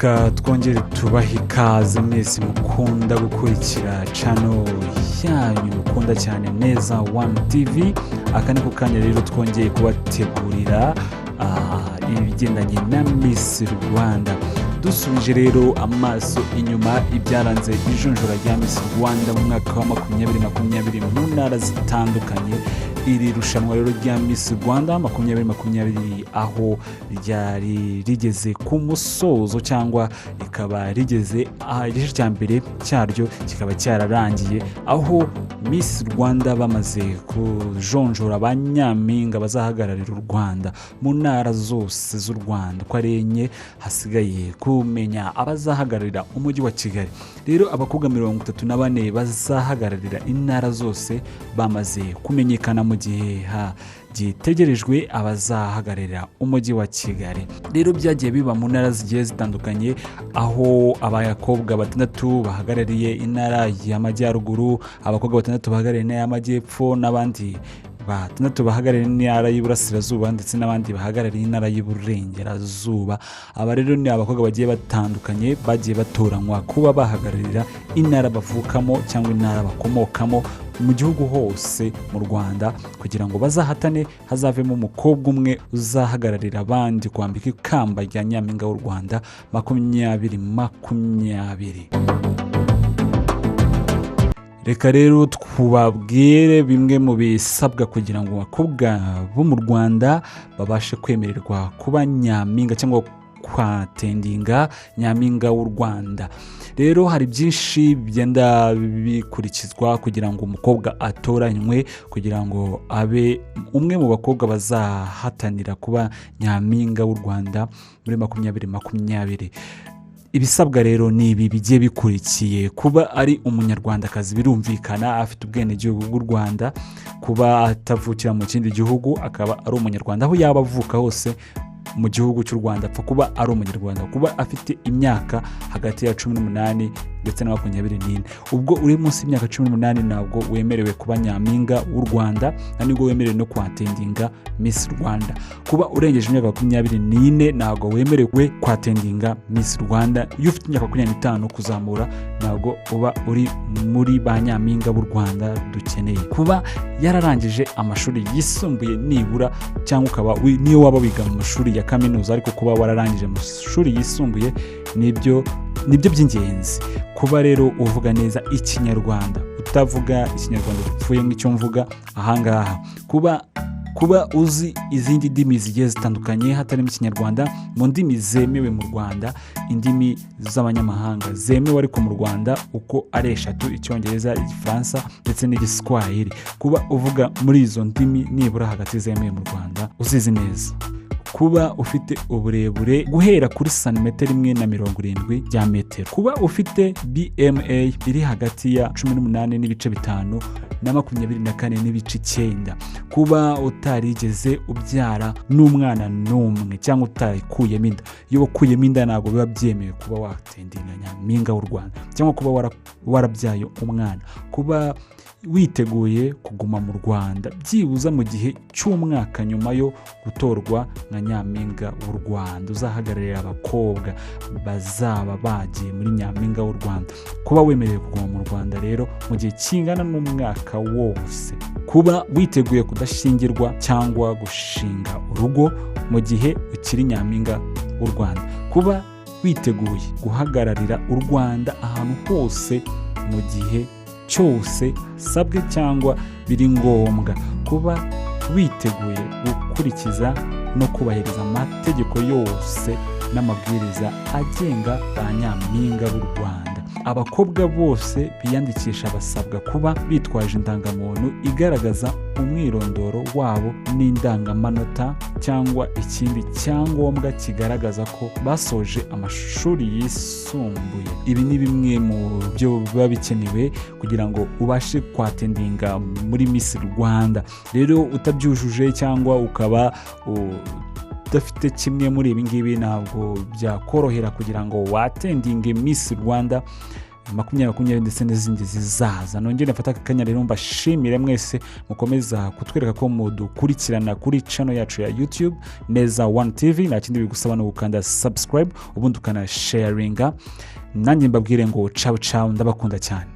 Reka twongere tubahe ikaze mwese mukunda gukurikira channel yanyu mukunda cyane, Neza One TV. Aka ni ko kanya rero twongeye kubategurira ibigendanye na Miss Rwanda. Dusubije rero amaso inyuma ibyaranze ijonjora rya Miss Rwanda mu mwaka wa 2020 mu ntara zitandukanye. Iri rushanwa rero rya Miss Rwanda 2020, aho ryari rigeze ku musozo cyangwa rikaba rigeze aha, igice cya mbere cyaryo kikaba cyararangiye, aho Miss Rwanda bamaze kujonjora ba nyampinga bazahagararira u Rwanda mu ntara zose z'u Rwanda uko ari enye. Hasigaye kumenya abazahagararira umujyi wa Kigali. Rero abakobwa 34 bazahagararira intara zose bamaze kumenyekana, mu gihe hagitegerejwe abazahagararira umujyi wa Kigali. Rero byagiye biba mu ntara zigiye zitandukanye, aho abakobwa batandatu bahagarariye Intara y'Amajyaruguru, abakobwa batandatu bahagarariye Intara y'Amajyepfo, n'abandi batandatu bahagarariye Intara y'Iburasirazuba, ndetse n'abandi bahagarariye Intara y'Iburengerazuba. Aba rero ni abakobwa bagiye batandukanye bagiye batoranywa kuba bahagararira intara bavukamo cyangwa intara bakomokamo mu gihugu hose mu Rwanda, kugira ngo bazahatane, hazavemo umukobwa umwe uzahagararira abandi kwambika ikamba rya nyampinga w'u Rwanda 2020. Reka rero tubabwire bimwe mu bisabwa kugira ngo abakobwa bo mu Rwanda babashe kwemererwa kuba nyampinga cyangwa kwattendinga nyampinga w'u Rwanda. Rero hari byinshi bigenda bikurikizwa kugira ngo umukobwa atoranywe kugira ngo abe umwe mu bakobwa bazahatanira kuba nyampinga w'u Rwanda muri 2020. Ibisabwa rero ni ibi bigiye bikurikiye: kuba ari Umunyarwandakazi, birumvikana afite ubwenegihugu bw'u Rwanda, kuba atavukira mu kindi gihugu, akaba ari Umunyarwanda aho yaba avuka hose mu gihugu cy'u Rwanda, apfa kuba ari Umunyarwanda, kuba afite imyaka hagati ya 18 ndetse na 24. Ubwo uri munsi y'imyaka 18 ntabwo wemerewe kuba nyampinga w'u Rwanda, nta nubwo wemerewe no kwattendinga Miss Rwanda. Kuba urengeje imyaka 24 ntabwo wemerewe kwattendinga Miss Rwanda. Iyo ufite imyaka 25 kuzamura ntabwo uba uri muri ba nyampinga b'u Rwanda dukeneye. Kuba yararangije amashuri yisumbuye nibura, cyangwa ukaba niyo waba wiga mu mashuri ya kaminuza, ariko kuba wararangije amashuri yisumbuye nibyo by'ingenzi. Kuba rero uvuga neza Ikinyarwanda, utavuga Ikinyarwanda gipfuye nk'icyo mvuga ahangaha. Kuba uzi izindi ndimi zigiye zitandukanye hatarimo Ikinyarwanda, mu ndimi zemewe mu Rwanda, indimi z'abanyamahanga zemewe ariko mu Rwanda uko ari eshatu: Icyongereza, Igifaransa ndetse n'Igiswahili. Kuba uvuga muri izo ndimi nibura hagati zemewe mu Rwanda uzizi neza. Kuba ufite uburebure guhera kuri santimetero 1.70 bya metero. Kuba ufite BMI iri hagati ya 18.5 na 24.9. Kuba utarigeze ubyara n'umwana n'umwe cyangwa utarikuyemo inda. Iyo wakuyemo inda ntabwo biba byemewe kuba wattendinga nyampinga w'u Rwanda, cyangwa kuba warabyaye umwana. Kuba witeguye kuguma mu Rwanda byibuze mu gihe cy'umwaka nyuma yo gutorwa nka nyampinga w'u Rwanda uzahagararira abakobwa bazaba bagiye muri nyampinga w'u Rwanda. Kuba wemerewe kuguma mu Rwanda rero mu gihe kingana n'umwaka wose. Kuba witeguye kudashyingirwa cyangwa gushinga urugo mu gihe ukiri nyampinga w'u Rwanda. Kuba witeguye guhagararira u Rwanda ahantu hose mu gihe cyose sabwe cyangwa biri ngombwa. Kuba witeguye gukurikiza no kubahiriza amategeko yose n'amabwiriza agenga ba nyampinga b'u Rwanda. Abakobwa bose biyandikisha basabwa kuba bitwaje indangamuntu igaragaza umwirondoro wabo n'indangamanota cyangwa ikindi cyangombwa kigaragaza ko basoje amashuri yisumbuye. Ibi ni bimwe mu byo biba bikenewe kugira ngo ubashe kwattendinga muri Miss Rwanda. Rero utabyujuje cyangwa ukaba udafite kimwe muri ibi ngibi, ntabwo byakorohera kugira ngo wattendinge Miss Rwanda. 2020 ndetse n'izindi zizaza. Nongere mfate aka kanya rero mbashimire mwese mukomeza kutwereka ko mudukurikirana kuri channel yacu ya YouTube, Neza One TV. Nta kindi bigusaba ni ugukanda subscribe, ubundi ukanasharinga. Nanjye mbabwire ngo cawu cawu, ndabakunda cyane.